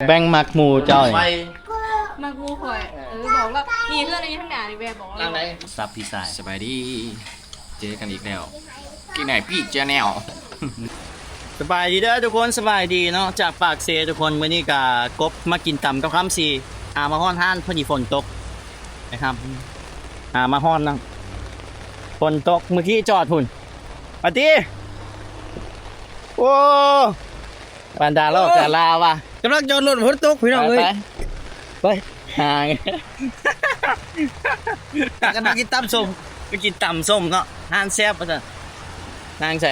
ແບ່ງມັກໝູ່ເຈົ້ານີ້ ມັກໝູ່ຂ້ອຍ. ເອີ ບອກວ່າມີເຮືອນຢູ່ທາງໜ້ານີ້ ແວ່ບອກວ່າ ຫຼັງໃດ? ສັບພີ່ຊາຍ. ສະບາຍດີ ເຈີກັນອີກແລ້ວ ກິນໄນພີ້ແຈນແນວ. ສະບາຍດີເດີທຸກຄົນ ສະບາຍດີເນາະ ຈາກປາກເຊທຸກຄົນ. ມື້ນີ້ກະກົບມາກິນຕຳກັບຄຳສີ ຫາມາຮອດຮ້ານ ພໍດີຝົນຕົກນະຄັບ ຫາມາຮອດເນາະ ຝົນຕົກ ມື້ກີ້ຈອດພຸ້ນ ປາຕີ. ໂອ້ ບັນດາລອກກະລາວ່າ ກຳລັງຈອດລົດ ຝົນຕົກພີ່ນ້ອງເອີຍ ໄປ ໄປ ຫາ ພາກັນໄປກິນຕຳສົ້ມ ໄປກິນຕຳສົ້ມເນາະ ຮ້ານແຊບວ່າຊັ້ນ. ນັ່ງໃສ?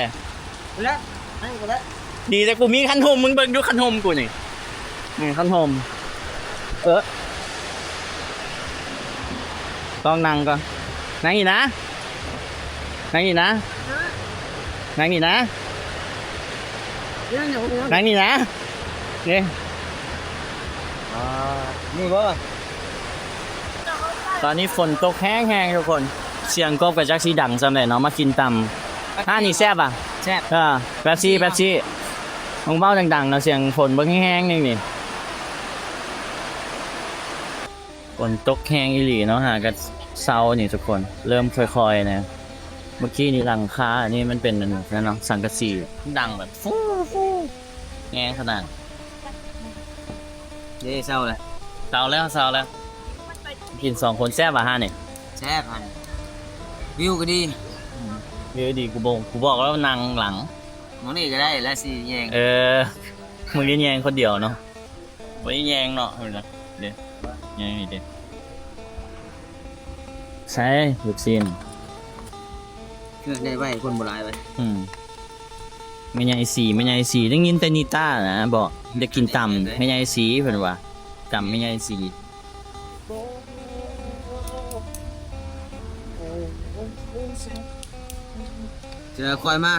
ພຸ້ນແຫຼະ ນັ່ງພຸ້ນແຫຼະ. ດີແຕ່ກູມີຄັນຮົ່ມ ມຶງເບິ່ງດູຄັນຮົ່ມກູນີ້ ນີ້ຄັນຮົ່ມ. ເອີ ຕ້ອງນັ່ງກ່ອນ ນັ່ງນີ້ນະ ນັ່ງນີ້ນະ ນັ່ງນີ້ນະ ນັ່ງນີ້ນະ ນີ້. ອ່າ ນີ້ບໍ່? ຕອນນີ້ຝົນຕົກແຮງໆ ທຸກຄົນ ສຽງກົບກະຈັກຊິດັງສ່ຳໃດເນາະ. ມາກິນຕຳ ຮ້ານນີ້ແຊບຫວາ? ແຊບ ເອີ ເປັບຊີ ເປັບຊີ. ຕ້ອງເວົ້າດັງໆ ເນາະ ສຽງຝົນເບິ່ງແຮງໆ ນີ້ ນີ້. ຝົນຕົກແຮງອີ່ຫຼີເນາະ ຫາກະເຊົານີ້ທຸກຄົນ ເລີ່ມຄ່ອຍໆ ນະ. ເມື່ອກີ້ນີ້ຫຼັງຄາອັນນີ້ມັນເປັນອັນນັ້ນເນາະ ສັງກະສີ ດັງແບບຟູໆ ແຮງຂະໜາດ. ເດ້ ເຊົາແລ້ວ ເຊົາແລ້ວ ເຊົາແລ້ວ. ກິນສອງຄົນແຊບຫວາຮ້ານນີ້? ແຊບ ຮ້ານນີ້ ວິວກະດີ ອືມ ວິວດີ. ກູບອກ ກູບອກແລ້ວນັ່ງຫຼັງ ໝ່ອງນີ້ກະໄດ້ລະ ຊິແຍງ. ເອີ ມຶງໄດ້ແຍງຄົນດຽວເນາະ. ບໍ່ໄດ້ແຍງເນາະ ເຫັນບໍ່? ເດ້ ແຍງນີ້ເດ້. ໃສ່ລູກຊີ້ນ ເອີ ໄດ້ໄວ້ ຄົນບໍ່ຫຼາຍໄວ້. ອືມ ແມ່ໃຫຍ່ສີ ແມ່ໃຫຍ່ສີ ໄດ້ຍິນແຕ່ນິຕານະ ບອກຢາກກິນຕຳ ແມ່ໃຫຍ່ສີ ເພິ່ນວ່າ ຕຳແມ່ໃຫຍ່ສີ. ເຈີຄອຍມາ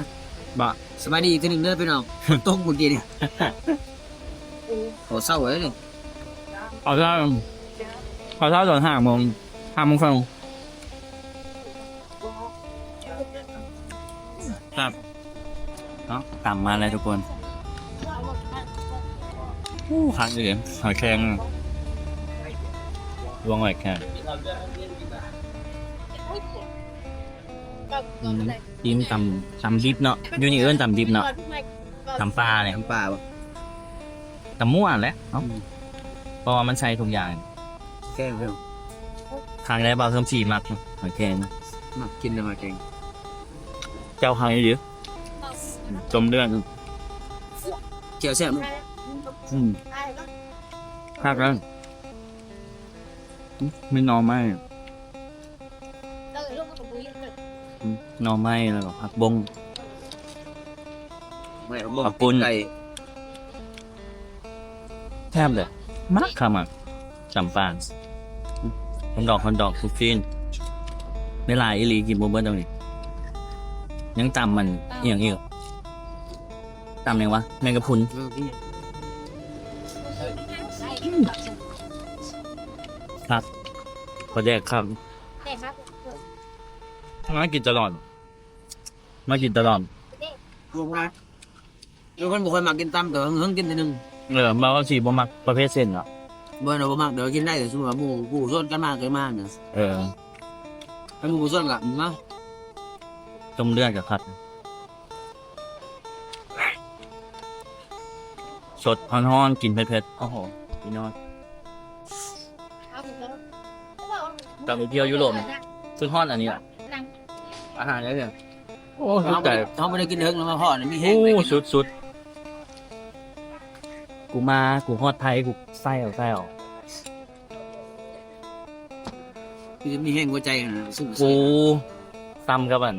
ບໍ່? ສະບາຍດີອີກເທື່ອໜຶ່ງເດີພີ່ນ້ອງ ຝົນຕົກມື້ກີ້ນີ້. ໂອ້ ເຊົ້າເລີຍນີ້ ເຂົ້າເຊົ້າ ເຂົ້າເຊົ້າຕອນຫ້າໂມງ ຫ້າໂມງເຄິ່ງ. ແຊບເນາະ ຕຳມາແລ້ວທຸກຄົນ. ໂອ້ ຄັກອີ່ຫຼີ ຫອຍແຄງ ລວກຫອຍແຄງ. ອືມ ກິນຕຳ ຕຳດິບເນາະ ຢູ່ນີ້ເອີ້ນຕຳດິບເນາະ. ຕຳປ່ານີ້ ຕຳປ່າບໍ່? ຕຳໝ່ວນແຫຼະເນາະ ອືມ ເພາະວ່າມັນໃສ່ທຸກຢ່າງ. ແກງເພິ່ນ ຄັ້ງແລກບ່າວເພີ່ມສີມັກຫອຍແຄງ ມັກກິນແຕ່ຫອຍແຄງ. ເຈົ້າຄັກອີ່ຫຼີ ຕົ້ມເລືອດ ແຈ່ວແຊບເນາະ. ອືມ ຄັກແລ້ວ ມີໜໍ່ໄມ້ ໜໍ່ໄມ້ ແລ້ວກະຜັກບົ້ງ ແມ່ນ ຜັກປຸ້ນ ແຊບເລີຍ ມັກຄັກ ມັກ ຈຳປາ ຮອດດອກ ຮອດດອກ ລູກຊີ້ນ ໄດ້ຫຼາຍອີ່ຫຼີ ກິນບໍ່ເບິດດອກນີ້. ຍັງຕຳມັນ ອີ່ຫຍັງອີກ ຕຳຫຍັງຫວາ ແມງກະພຸນ. ຄັກ ປາແດກຄັກ ມາກິນຕະຫຼອດ ມາກິນຕະຫຼອດ. ເປັນຄົນບໍ່ຄ່ອຍມັກກິນຕຳ ແຕ່ວ່າເຫິງໆກິນເທື່ອໜຶ່ງ. ເອີ ບໍ່ວ່າຊິບໍ່ມັກປະເພດເສັ້ນເນາະ. ບໍ່ແມ່ນວ່າບໍ່ມັກ ແຕ່ວ່າກິນໄດ້ ສົມມຸດວ່າໝູ່ ໝູ່ຊວນກັນມາ ກະມານະ. ເອີ ຄັນໝູ່ບໍ່ຊວນກະມາ. ຕົ້ມເລືອດກະຄັກ ສົດຮ້ອນໆ ກິນເຜັດໆ. ໂອ້ໂຫ ພີ່ນ້ອງ ຕອນໄປທ່ຽວຢູໂຣບ ສຸດຮອດອັນນີ້ລະ ອາຫານອັນນີ້. ໂອ້ ສຸດໃຈ ເຮົາບໍ່ໄດ້ກິນເຖິງແລ້ວມາພໍ້ນີ້ມີແຮງ. ໂອ້ ສຸດໆ ກູມາ ກູຮອດໄທ ກູໃສ່ເອົາ ໃສ່ເອົາ ຄືມີແຮງຫົວໃຈຫັ້ນນະ ສູ້. ກູສ່ຳກັບອັນ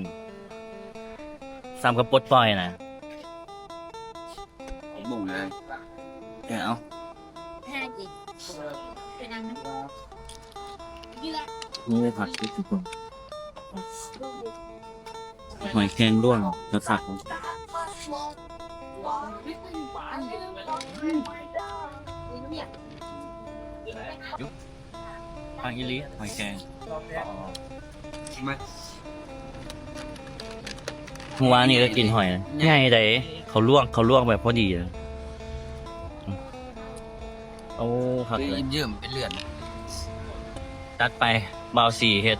ສ່ຳກັບປົດປ່ອຍນະ. ບົ້ງເລີຍ ເອົາ ເປັນຫຍັງ ນີ້ຜັດທຸກຄົນ ຫອຍແຄງດ້ວງ ຄັກໆ. ຄັກອີ່ຫຼີ ຫອຍແຄງ ມາ ມື້ວານນີ້ກະກິນຫອຍ ໃຫຍ່ໃດ໋ ເຂົາລວກ ເຂົາລວກແບບພໍດີ. ໂອ້ ຄັກເລີຍ ເອີ ເຍິ້ມໆ ເປັນເລືອດ. ຈັດໄປ ບ່າວສີເຮັດ.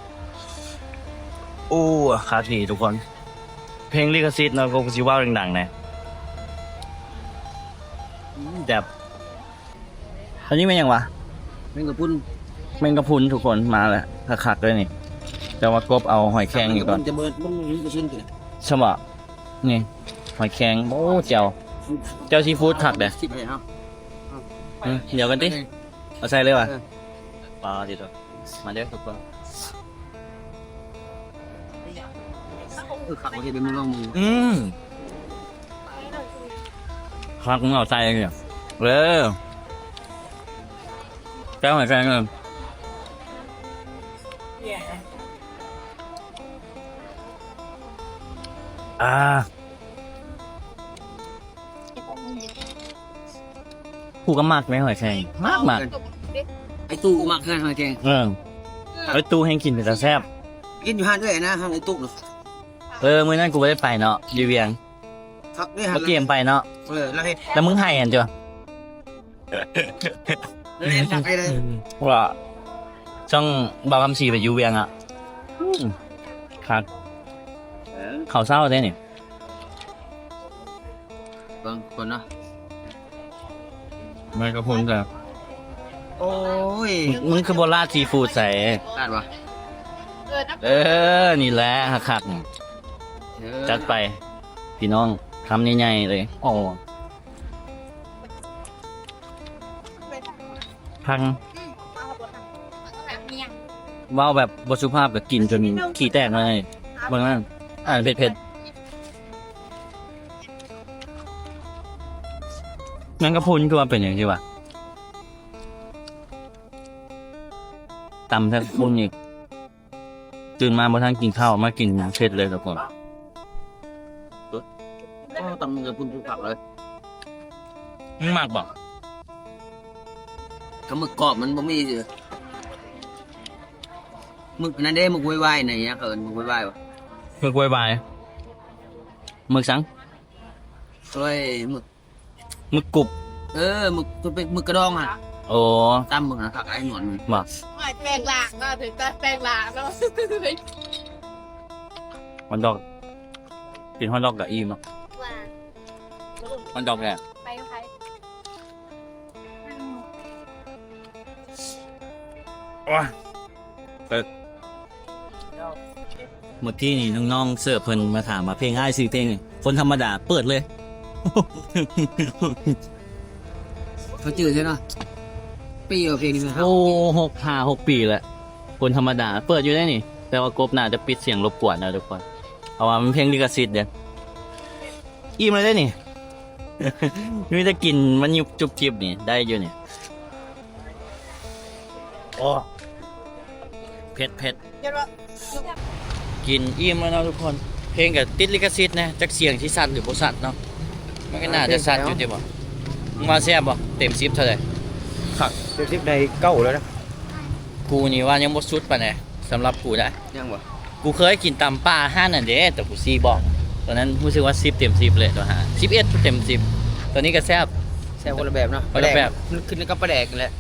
ໂອ້ ຄັກດີທຸກຄົນ. ເພງລິຂະສິດເນາະ ກໍຊິເວົ້າດັງໆແດ່. ອືມ ແຊບ. ອັນນີ້ແມ່ນຫຍັງຫວາ? ແມງກະພຸນ ແມງກະພຸນທຸກຄົນ. ມາແລ້ວ ຄັກໆເລີຍນີ້ ແຕ່ວ່າກົບເອົາຫອຍແຄງນີ້ກ່ອນ. ແມງກະພຸນຈະເບີດ ມັນມີກະຊິນຕິ ຊະບໍ? ນີ້ ຫອຍແຄງ. ໂອ້ ແຈ່ວ ແຈ່ວຊີຟູດຄັກເດ້. ຫືມ ດຽວກັນຕິ ເອົາໃສ່ເລີຍຫວາ? ເອີ ປາດຕິໂຕ ມາເດີທຸກຄົນ. ຄືຄັກບໍ່ເຮັດເປັນມື້ລອງມື້. ອືມ ຄັກ ເອົາໃສ່ເລີຍ. ເອີ ແຈ່ວຫອຍແຄງເລີຍ. ອ່າ ກູກໍມັກແມ່ນຫອຍແຄງ ມັກໆ. ໄອ້ຕູ້ມັກຄືກັນຫອຍແຄງ. ເອີ ໄອ້ຕູ້ແຮ່ງກິນເປັນຕາແຊບ. ກິນຢູ່ຮ້ານເອື້ອຍນະ ຮ້ານໄອ້ຕູ້ນະ. ເອີ ມື້ນັ້ນກູບໍ່ໄດ້ໄປເນາະ ຢູ່ວຽງ. ຄັກເດ້ ບໍ່ເກມໄປເນາະ. ເອີ ລາວເຮັດ ແລ້ວມຶງໄຫ້ຫັ້ນຕິ. ວ່າຊ່ອງບ່າວຄຳສີໄປຢູ່ວຽງອະ. ອືມ ຄັກ. ເອີ ເຂົ້າເຊົ້າເດ້ນີ້. ເບິ່ງຄົນເນາະ ແມງກະພຸນແຊບ. ໂອ້ຍ ມຶງ ມຶງຄືບໍ່ລາດຊີຟູດໃສ່? ລາດບໍ່? ເອີ ນີ້ແຫຼະຄັກໆ. ເອີ ຈັດໄປພີ່ນ້ອງ ຄຳໃຫຍ່ໆເລີຍ. ໂອ້ ພັງ ເວົ້າແບບບໍ່ສຸພາບກໍກິນຈົນຂີ້ແຕກເລີຍ. ເບິ່ງນັ້ນ ອ່າ ເຜັດໆ. ແມງກະພຸນຄືວ່າເປັນຫຍັງຊິວະ? ຕຳແທ້ຄຸນອີກ. ຕື່ນມາບໍ່ທັນກິນເຂົ້າ ມາກິນເຜັດເລີຍທຸກຄົນ. ໂອ້ ຕຳແມງກະພຸນຄືຄັກເລີຍ. ມຶງມັກບໍ່? ກະໝຶກກອບມັນບໍ່ມີ. ໝຶກນັ້ນເດ້ ໝຶກໂວຍວາຍນະ. ຫຍັງເຂົາເອີ້ນ ໝຶກໂວຍວາຍບໍ່? ໝຶກໂວຍວາຍ. ໝຶກສັງ? ໂອ້ຍ ໝຶກ ໝຶກກຸບ. ເອີ ໝຶກ ຕົວເປັນໝຶກກະດອງຫັ້ນ. ໂອ້ ຕຳເບິ່ງນະ ຄັກ ໄອ້ໜວນມັນ. ບໍ່ ໂອ້ຍ ແປງລາງເນາະ ຖືກຕ້ອງແປງລາງເນາະ. ຮອດດອກ ກິນຮອດດອກກະອີ່ມເນາະ. ວ່າ ຮອດດອກແທ້. ໄປກັບໃຜ? ໂອ້ຍ ເອີ ເມື່ອກີ້ນີ້ນ້ອງໆເສີບເພິ່ນມາຖາມວ່າເພງອ້າຍຊື່ເພງ ຄົນທຳມະດາເປີດເລີຍ. ເຂົາຈື່ແທ້ເນາະ ປີແລ້ວເພງນີ້. ໂອ້ ຫົກ ຫ້າ ຫົກປີແລ້ວ ຄົນທຳມະດາເປີດຢູ່ໄດ໋ນີ້. ແຕ່ວ່າກົບໜ້າຈະປິດສຽງລົບກວນເນາະທຸກຄົນ ເພາະວ່າມັນເພງລິຂະສິດເດ້. ອີ່ມແລ້ວເດ້ນີ້ ມີແຕ່ກິນມັນຍຸບຈຸບຈິບນີ້ ໄດ້ຢູ່ນີ້. ໂອ້ ເຜັດໆ. ກິນອີ່ມແລ້ວເນາະທຸກຄົນ. ເພງກໍຕິດລິຂະສິດນະ ຈັກສຽງຊິຊັດຫຼືບໍ່ຊັດເນາະ. ມັນກໍໜ້າຈະຊັດຢູ່ຕິບໍ່? ມຶງວ່າແຊບບໍ່? ເຕັມສິບເທົ່າໃດ? ຄັກ ເຕັມສິບໃຫ້ເກົ້າແລ້ວນະ. ກູນີ້ວ່າຍັງບໍ່ສຸດປານໃດ ສຳລັບກູນະ. ຍັງບໍ່? ກູເຄີຍກິນຕຳປ່າຮ້ານນັ້ນເດ້ ແຕ່ກູຊີ້ບອກ ຕອນນັ້ນຮູ້ສຶກວ່າສິບເຕັມສິບເລີຍ ໂຕຫ້າ ສິບເອັດເຕັມສິບ. ຕອນນີ້ກໍແຊບ ແຊບຄົນລະແບບເນາະ ຄົນລະແບບ ປາແດກ ມັນຂຶ້ນກັບປາແດກນີ້ແຫຼະ.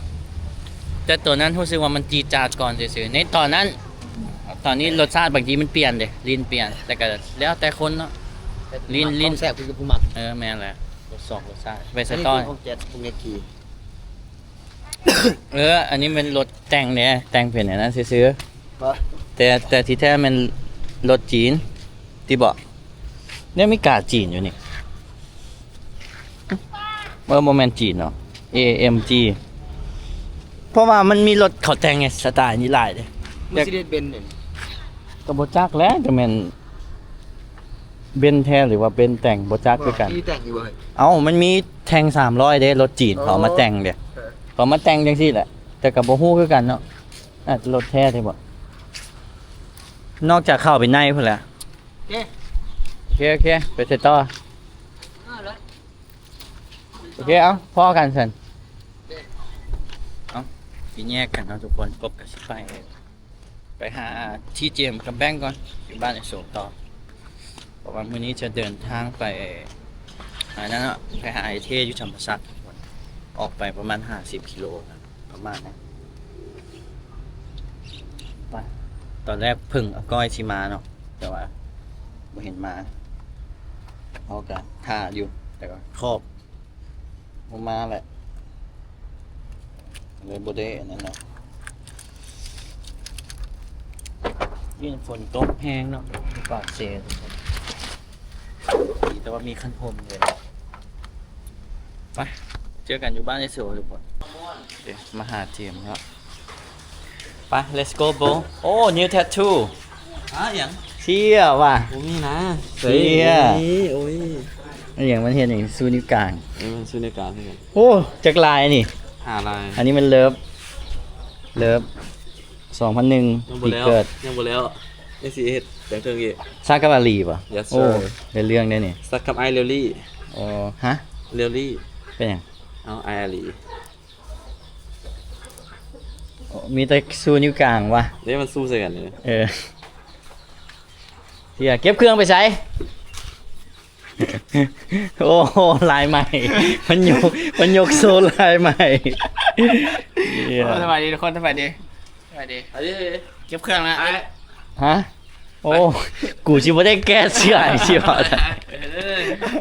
ແຕ່ໂຕນັ້ນຮູ້ສຶກວ່າມັນຈີດຈາດກ່ອນຊື່ໆ ໃນຕອນນັ້ນ. ຕອນນີ້ລົດຊາດບາງທີມັນປ່ຽນເດ້ ລີ້ນປ່ຽນ ແຕ່ກໍແລ້ວແຕ່ຄົນເນາະ ແຕ່ຜູ້ມັກ ລີ້ນ ລີ້ນ ຂອງແຊບຄືຜູ້ມັກ. ເອີ ແມ່ນແຫຼະ ລົດຊອກລົດຊາດ ໄປໃສ່ຕໍ່. ອັນນີ້ຂອງແຈກ ຂອງແຈກກີ ເອີ ອັນນີ້ແມ່ນລົດແຕ່ງເດ້ ແຕ່ງເປັນອັນນັ້ນຊື່ໆ ແຕ່ ແຕ່ທີ່ແທ້ແມ່ນລົດຈີນຕິບໍ? ແນວມີກາຈີນຢູ່ນີ້. ເອີ ບໍ່ແມ່ນຈີນເນາະ ເອເອັມຈີ ເພາະວ່າມັນມີລົດເຂົາແຕ່ງໄງ ສະໄຕນີ້ຫຼາຍເດ້. Mercedes Benz ນີ້ ກໍບໍ່ຈັກແຫຼະ ຈະແມ່ນ Benz ແທ້ ຫຼືວ່າ Benz ແຕ່ງ ບໍ່ຈັກຄືກັນ. ມີແຕ່ງຢູ່ບໍ່? ເອົ້າ ມັນມີແທ່ງສາມຮ້ອຍເດ້ ລົດຈີນເຂົາເອົາມາແຕ່ງເດ້. ເອີ ເຂົາມາແຕ່ງຈັ່ງຊີ້ແຫຼະ ແຕ່ກໍບໍ່ຮູ້ຄືກັນເນາະ ອາດລົດແທ້ເດ້ບໍ? ນອກຈາກເຂົ້າໄປໃນພຸ້ນແຫຼະ. ໂອເຄ ໂອເຄ ໂອເຄ ໄປໃສຕໍ່? ເອີ ໂອເຄ ເອົ້າ ພໍ້ກັນຊັ້ນ. ເອົ້າ ຊິແຍກກັນເນາະທຸກຄົນ ກົບກໍຊິໄປ ໄປຫາທີ່ເຈມກັບແບງກ່ອນ ຢູ່ບ້ານໄອ້ໂສງຕໍ່ ເພາະວ່າມື້ນີ້ຈະເດີນທາງໄປ ອັນນັ້ນເນາະ ໄປຫາໄອ້ເທຢູ່ທຳມະຊາດທຸກຄົນ. ອອກໄປປະມານຫ້າສິບກິໂລນະ ປະມານນັ້ນ. ໄປ ຕອນແລກເພິ່ງອາກ້ອຍຊິມາເນາະ ແຕ່ວ່າບໍ່ເຫັນມາ ເຮົາກະຖ້າຢູ່ ແຕ່ວ່າຂອບບໍ່ມາແຫຼະ ເລີຍບໍ່ໄດ້ອັນນັ້ນເນາະ. ນີ້ຝົນຕົກແຮງເນາະ ຢູ່ປາກເຊ ດີແຕ່ວ່າມີຄັນຮົ່ມເລີຍ. ໄປ ເຈີກັນຢູ່ບ້ານໄອໂສທຸກຄົນ. ເອີ ມາຫາເຈມແລ້ວ. ໄປ let's go bro. ໂອ້ new tattoo. ຫາຫຍັງ? ເຊຍວ່າ ບໍ່ມີນະ. ເຊຍ ໂອ້ຍ ອີຫຍັງ ມັນເຮັດຫຍັງ? ຊູນິ້ວກາງ. ເອີ ມັນຊູນິ້ວກາງຄືກັນ. ໂອ້ ຈັກລາຍນີ້? ຫ້າລາຍ. ອັນນີ້ແມ່ນເລີບ ເລີບ ສອງພັນໜຶ່ງ ປີເກີດ. ຍັງບໍ່ແລ້ວ ຍັງຊິເຮັດແຕ່ງເທິງອີກ. ສັກກັບອາລີບໍ່? Yes sir. ໂອ້ ໄດ້ເລື່ອງເດ້ນີ້. ສັກກັບອ້າຍລຽວລີ. ໂອ້ ຮະ? ລຽວລີ. ເປັນຫຍັງ? ເອົາ ອ້າຍອາລີ. ໂອ້ ມີແຕ່ຊູນິ້ວກາງວ່າ. ເດ້ ມັນຊູໃສ່ກັນເລີຍ. ເອີ ເຊຍ ເກັບເຄື່ອງໄປໃສ? ໂອ້ໂຫ ລາຍໃໝ່ ເພິ່ນຍົກ ເພິ່ນຍົກໂຊລາຍໃໝ່. ໂອ້ ສະບາຍດີທຸກຄົນ ສະບາຍດີ ສະບາຍດີ. ເກັບເຄື່ອງນະ. ຮະ? ໂອ້ ກູຊິບໍ່ໄດ້ແກ້ເສື້ອໃຫ້ຊິວ່າ. ເອີ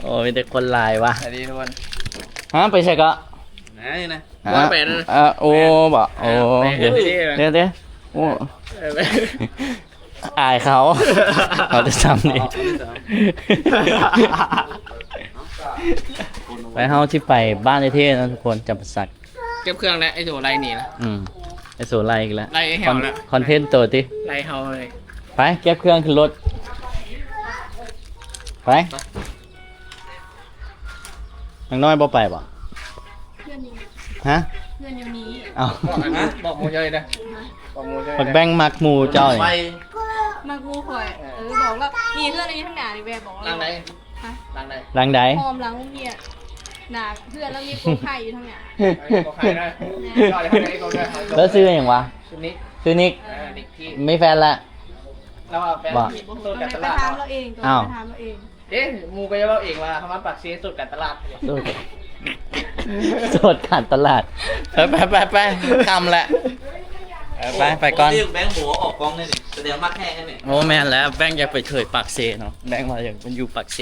ໂອ້ ມີແຕ່ຄົນລາຍວ່າ. ສະບາຍດີທຸກຄົນ. ຮະ? ໄປໃສເກາະ? ໄປນະ. ອ່າ ໂອ້ ບໍ່ ໂອ້ ເດ້ ເດ້ ໂອ້ ເອີ ໄປ ອາຍເຂົາ ເຂົາຈະຊ້ຳນີ້. ໄປ ເຮົາຊິໄປບ້ານໄອ້ເທ່ເນາະທຸກຄົນ ຈຳປາສັກ. ເກັບເຄື່ອງແລ້ວ ໄອ້ໂສໄລ່ໜີລະ. ອືມ ໄອ້ໂສໄລ່ອີກແລ້ວ ໄລ່ແຮວລະ. ຄອນເທັນໂຕຕິ ໄລ່ເຮົາເລີຍ. ໄປ ເກັບເຄື່ອງຂຶ້ນລົດ ໄປ. ນາງນ້ອຍບໍ່ໄປບໍ່? ເພື່ອນຢູ່ນີ້. ຮະ? ເພື່ອນຢູ່ນີ້. ເອົ້າ ບອກໝູ່ເຈົ້າເດ້ ບອກໝູ່ເຈົ້າ. ບັກແບງມັກໝູ່ເຈົ້ານີ້ ມັກໝູ່ຂ້ອຍ. ເອີ ບອກແລ້ວ ນີ້ເພື່ອນຢູ່ທາງໜ້ານີ້ ແວ່ບອກແລ້ວ. ຫຼັງໃດ? ຫະ? ຫຼັງໃດ? ອ້ອມຫຼັງໂຮງຮຽນ. ໜ້າເພື່ອນລາວມີກົກໄຂ່ຢູ່ທາງໜ້າ. ກົກໄຂ່ນະ. ແມ່ນ. ລາວຊື່ຫຍັງວະ? ຊື່ນິກ ຊື່ນິກ. ເອີ ນິກ ມີແຟນແລ້ວ. ລາວວ່າແຟນ ບໍ່ ໂສດການຕະຫຼາດ. ຕ້ອງໄດ້ໄປຖາມລາວເອງ ຕ້ອງໄດ້ໄປຖາມລາວເອງ. ເດ້ ໝູ່ກໍເວົ້າເອງວ່າເຮົາມາປາກເຊ ໂສດການຕະຫຼາດ. ໂສດ ໂສດການຕະຫຼາດ. ໄປ ໄປ ໄປ ໄປ ຄ່ຳແລ້ວ. ເອີ ໄປ ໄປກ່ອນ. ໂອ້ ແບງບໍ່ອອກກ້ອງເດ້ນີ້ ສະແດງມັກແຮງເດ້ນີ້. ໂອ້ ແມ່ນແລ້ວ ແບງຢາກໄປເທີຍປາກເຊເນາະ ແບງວ່າຢາກໄປຢູ່ປາກເຊ.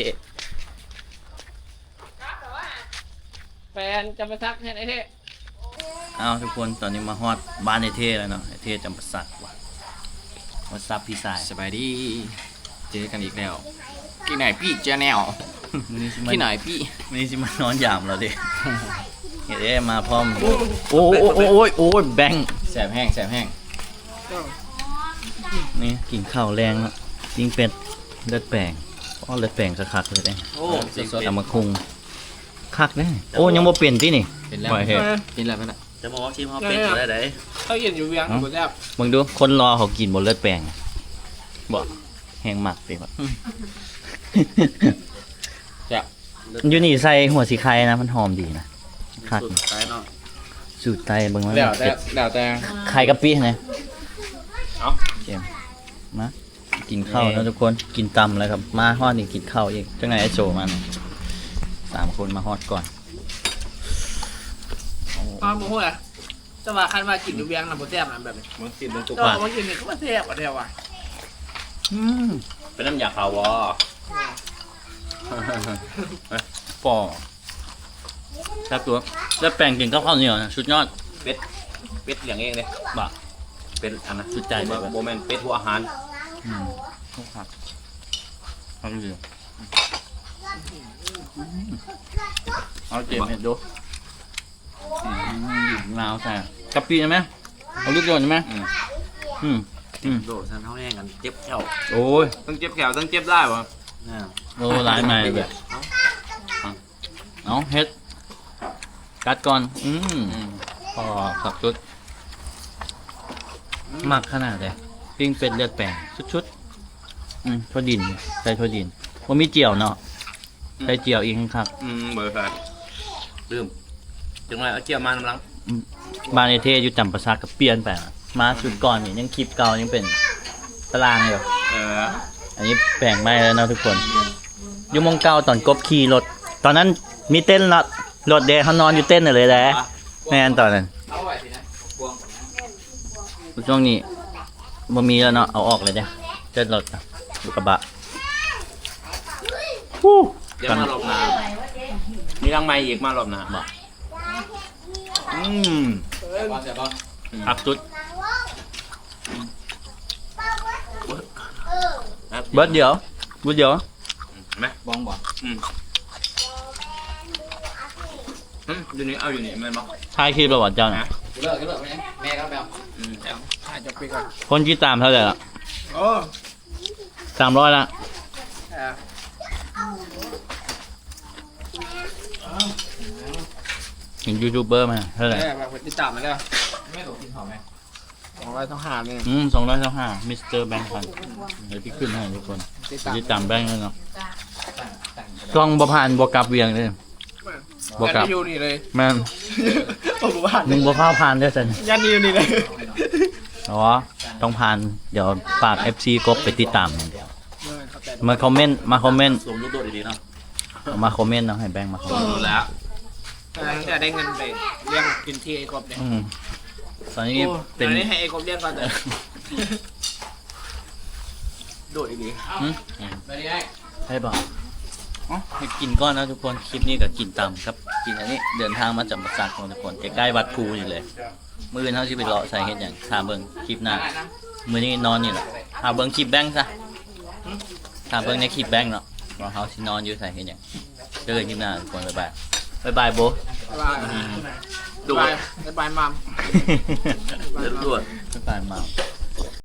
ແຟນຈຳປາສັກແມ່ນໄອ້ເທ່. ອ້າວ ທຸກຄົນ ຕອນນີ້ມາຮອດບ້ານໄອ້ເທ່ແລ້ວເນາະ ໄອ້ເທ່ຈຳປາສັກວ່າ. What's up ພີ່ຊາຍ? ສະບາຍດີ ເຈີກັນອີກແລ້ວ ກິນໄນປີ້ Channel. ກິນໄນປີ້ ມື້ນີ້ຊິມານອນຢາມລາວເດ້. ເຮັດເດ້ ມາພ້ອມ. ໂອ້ ໂອ້ຍ ໂອ້ຍ ແບງ ແຊບແຮງ ແຊບແຮງ. ນີ້ກິນເຂົ້າແລງເນາະ ປີ້ງເປັດ ເລືອດແປງ. ອໍ ເລືອດແປງຄັກໆເລີຍເດ້. ໂອ້ ຕຳບັກຫຸ່ງ ຄັກເດ້. ໂອ້ ຍັງບໍ່ເປັນຕິນີ້? ເປັນແລ້ວ ເປັນແລ້ວ ເປັນແລ້ວ. ຈະບອກວ່າທີມເຮົາເປັນໄດ້ໃດ ເຮົາເຮັດຢູ່ວຽງບໍ່ແຊບ. ເບິ່ງດູ ຄົນຫຼໍ່ເຂົາກິນບໍ່ເລືອດແປງ ບໍ່ ແຮງມັກຕິ. ແຊບ ຢູ່ນີ້ໃສ່ຫົວສີໄຄນະ ມັນຫອມດີນະ ຄັກ. ສູດໃຕ້ເນາະ ສູດໃຕ້. ເບິ່ງ ແລ້ວແຕ່ ແລ້ວແຕ່ ໄຄກະປິນະ. ເອົາ ເຈມ ມາ ກິນເຂົ້າເນາະ ນີ້ ທຸກຄົນ ກິນຕຳແລ້ວກໍມາຮອດນີ້ກິນເຂົ້າອີກ. ຈັ່ງໃດໄອ້ໂສມານະ ສາມຄົນມາຮອດກ່ອນ. ອ້າວ ບໍ່ຮູ້ລະ ແຕ່ວ່າຄັນວ່າກິນຢູ່ວຽງນະບໍ່ແຊບນະແບບນີ້. ມາກິນເບິ່ງຕຸກ ແຕ່ວ່າມາກິນນີ້ຄືວ່າແຊບກວ່າແທ້ວ່າ. ອືມ ເປັນນ້ຳຢາຂາວບໍ່? ພໍ ແຊບຕົວະ ແລ້ວແປງກິນກັບເຂົ້າໜຽວນະ ສຸດຍອດ. ເປັດ ເປັດລ້ຽງເອງເດ້. ບໍ່ ເປັດອັນນະ ສຸດໃຈເລີຍ. ບໍ່ແມ່ນເປັດຫົວອາຫານ. ອືມ ຄັກ ຄັກດີ. ເອົາເຈມເຮັດດູ. ອືມ ໜາວໃສ່ ກະປິໄດ້ໄໝ? ເອົາລູກໂດດໄດ້ໄໝ? ອືມ ອືມ ໂດດຊັ້ນເຮົາແຮງກັນເຈັບແຂ້ວ. ໂອ້ຍ ທັງເຈັບແຂ້ວທັງເຈັບລາຍບໍ່? ໂອ້ ລາຍໃໝ່ເລີຍ. ເອົາ ເອົາເຮັດ ກັດກ່ອນ. ອືມ ອືມ ພໍຄັກສຸດ. ອືມ ມັກຂະໜາດເດ້ ປີ້ງເປັດເລືອດແປງສຸດໆ. ອືມ ຖົ່ວດິນ ໃສ່ຖົ່ວດິນ ບໍ່ມີຈຽວເນາະ. ອືມ ໃສ່ຈຽວອີກຄັກ. ອືມ ບໍ່ໄດ້ໃສ່ ລືມ ຈັກໜ້ອຍເອົາຈຽວມານຳຫຼັງ. ອືມ ບ້ານໄອ້ເທ່ຢູ່ຈຳປາສັກກໍປ່ຽນໄປລະ ມາຊຸດກ່ອນນີ້ຍັງຄລິບເກົ່າ ຍັງເປັນຕະລ່າງຢູ່. ເອີ ອັນນີ້ແປງໃໝ່ແລ້ວເນາະທຸກຄົນ. ຢູ່ໝ່ອງເກົ່າຕອນກົບຂີ່ລົດ ຕອນນັ້ນມີເຕັນເນາະ. ລົດເດ້ ເຮົານອນຢູ່ເຕັນນັ້ນເລີຍແຫຼະ. ແມ່ນຕອນນັ້ນ ຊ່ວງນີ້ບໍ່ມີແລ້ວເນາະ ເອົາອອກເລີຍເດ້ ເຕັນລົດ ລົດກະບະ. ຮູ້ ດຽວມາລອບໜ້າ ມີຫຼັງໃໝ່ອີກ ມາລອບໜ້າ. ບໍ່ ອືມ ຄັກສຸດ. ເບິດດຽວ ເບິດດຽວ ແມ່ນບໍ່? ອືມ ອືມ ຢູ່ນີ້ ເອົາຢູ່ນີ້ແມ່ນບໍ່? ຖ່າຍຄລິບແລ້ວບໍ່ເຈົ້ານະ? ເລີກ ເລີກ ແມ່ ແມ່ກໍໄປເອົາ. ອືມ ເອົາ ຖ່າຍຈັກປີກ່ອນ. ຄົນຕິດຕາມເທົ່າໃດລະ? ໂອ້ ສາມຮ້ອຍລະ. ເອີ ເຫັນຢູທູບເບີມາເທົ່າໃດ? ເອີ ວ່າເພິ່ນຕິດຕາມມາແລ້ວ. ແມ່ກໍກິນເຂົ້າແມ່ ສອງຮ້ອຍຊາວຫ້ານີ້. ອືມ ສອງຮ້ອຍຊາວຫ້າ ມິສເຕີແບງ ພັນ ດຽວຊິຂຶ້ນໃຫ້ທຸກຄົນ ຕິດຕາມ ຕິດຕາມແບງເລີຍເນາະ. ຊ່ອງບໍ່ຜ່ານບໍ່ກັບວຽງເດ້ ບໍ່ກັບ ຍັນຢູ່ນີ້ເລີຍ. ແມ່ນ ບໍ່ຜ່ານ ມຶງບໍ່ພາວຜ່ານເດ້ຊັ້ນ ຍັນຢູ່ນີ້ເລີຍ. ອໍ ຕ້ອງຜ່ານ ດຽວຝາກເອັຟຊີກົບໄປຕິດຕາມ ມາຄອມເມັນ ມາຄອມເມັນ ສົມລູກໂດດດີໆເນາະ. ມາຄອມເມັນເນາະ ໃຫ້ແບງມາຄອມເມັນ. ແລ້ວຈະໄດ້ເງິນໄປລ້ຽງກິນທີ່ໄອ້ກົບເດ້. ອືມ ຕອນນີ້ ໂອ້ ເປັນ ຕອນນີ້ໃຫ້ໄອ້ກົບລ້ຽງກ່ອນເດີ ໂດດອີ່ຫຼີ. ຫືມ ໄດ້ບໍ່? ອໍ ໃຫ້ກິນກ່ອນນະທຸກຄົນ ຄລິບນີ້ກໍກິນຕຳກັບກິນອັນນີ້. ເດີນທາງມາຈຳປາສັກເນາະທຸກຄົນ ໃກ້ໆວັດພູນີ້ເລີຍ. ມື້ອື່ນເຮົາຊິໄປເລາະໃສເຮັດຫຍັງ ຖ້າເບິ່ງຄລິບໜ້າ. ມື້ນີ້ນອນນີ້ແຫຼະ ຖ້າເບິ່ງຄລິບແບງຊະ ຖ້າເບິ່ງໃນຄລິບແບງເນາະ ວ່າເຮົາຊິນອນຢູ່ໃສເຮັດຫຍັງ. ເຈີກັນຄລິບໜ້າທຸກຄົນ ບາຍບາຍ ບາຍບາຍໂບ ບາຍບາຍ ອືມ ໂດດ ບາຍບາຍໝ່ຳ ໂດດ ບາຍບາຍໝ່ຳ.